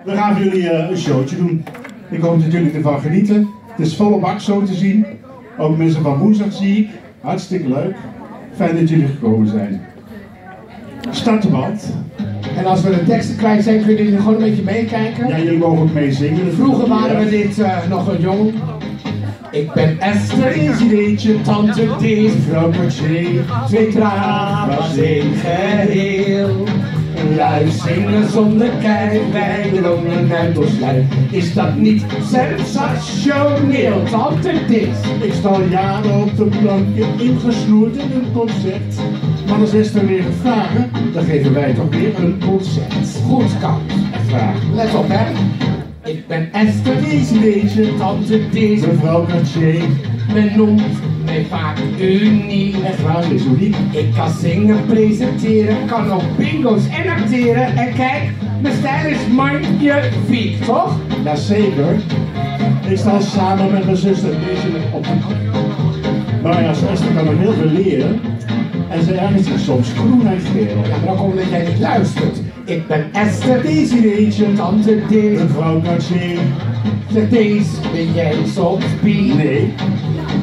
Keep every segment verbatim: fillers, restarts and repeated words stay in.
We gaan voor jullie eh, een showtje doen. Ik hoop dat jullie ervan genieten. Het is volle bak zo te zien. Ook mensen van woensdag zie ik. Hartstikke leuk. Fijn dat jullie gekomen zijn. Start de band. En als we de teksten kwijt zijn, kunnen jullie gewoon een beetje meekijken. Ja, jullie mogen ook meezingen. Vroeger waren we dit eh, nog een jong. Ik ben Esther, Desideetje, tante Dees, vrouw Cartier, twee tranen was één geheel. Luif zingen zonder kei, wij drongen uit ons lijf. Is dat niet sensationeel, tante Dees? Ik sta al jaren op de planken, ingesnoerd in een concert. Maar als Esther weer gaat vragen, dan geven wij toch weer een concert. Goed kan. Echt waar. Let op, hè. Ik ben Esther, Desideetje, tante Dees, mevrouw Cartier. Men noemt mij vaak uniek. Echt waar, ze is uniek. Ik kan zingen, presenteren, kan ook bingo's en acteren. En kijk, mijn stijl is magnifiek, toch? Jazeker. Ik sta samen met mijn zuster deze op de... Maar ja, Esther kan nog heel veel leren. En ze ergert zich soms groen en geel. Ja, maar dan komt dat jij niet luistert. Ik ben Esther, Desideetje, tante Dees, mevrouw Cartier. Zegt Dees, ben jij soms bier? Nee.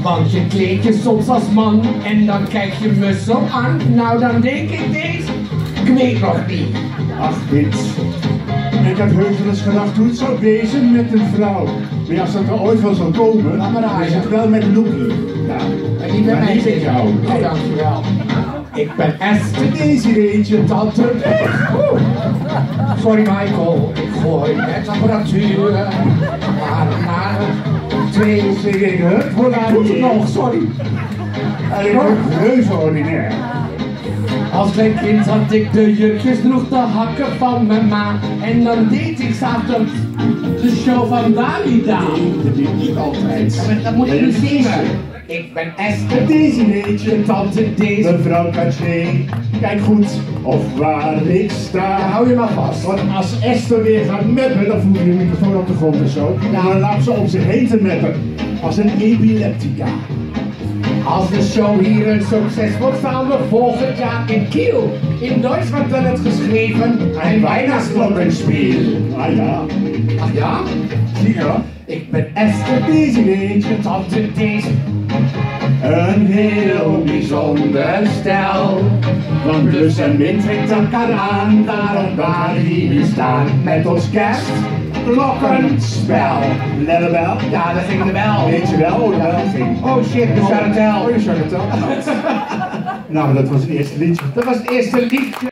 Want je kleed je soms als man en dan kijk je me zo aan. Nou, dan denk ik, Dees, ik weet nog niet. Ach, dit. Ik heb heus wel eens gedacht hoe het zou wezen met een vrouw. Maar ja, als dat er ooit van zal komen, dan is het wel met Loekie. Ja. En niet met mij, zeker. Oh, dankjewel. Ik ben Esther, Desideetje, tante Dees. Oeh. Sorry Michael, ik gooi net apparatuur. Maar na twee... Zeg ik, hè? Hoe laat moet het nog? Sorry. En ik word reuze ordinair. Als klein kind had ik de jurkjes, droeg de hakken van mijn ma. En dan deed ik zaterdag de show van Dalida. Nee, dat deed ik altijd. Ja, maar dat moet ik nu zingen. Ik ben Esther, Desideetje, tante Dees, mevrouw Cartier. Kijk goed of waar ik sta. Ja, hou je maar vast. Want als Esther weer gaat meppen, dan voelt hij de microfoon op de grond en zo. Ja. Dan laat ze om zich heen te meppen. Als een epileptica. Als de show hier een succes wordt, staan we volgend jaar in Kiel, in Duitsland, dan het geschreven ein Weihnachtsglockenspiel. Ah ja. Ach ja? Zeker. Ik ben Esther, Desideetje, tante Dees. Een heel bijzonder stel. Want plus en min trekt elkaar aan, daarom dat we hier nu staan met ons kerstklokkenspel. Let op wel. Ja, daar ging de bel. Weet je wel hoe de bel ging? Oh shit, de Charretel. Oh, de Charretel. Nou, dat was het eerste liedje. Dat was het eerste liedje.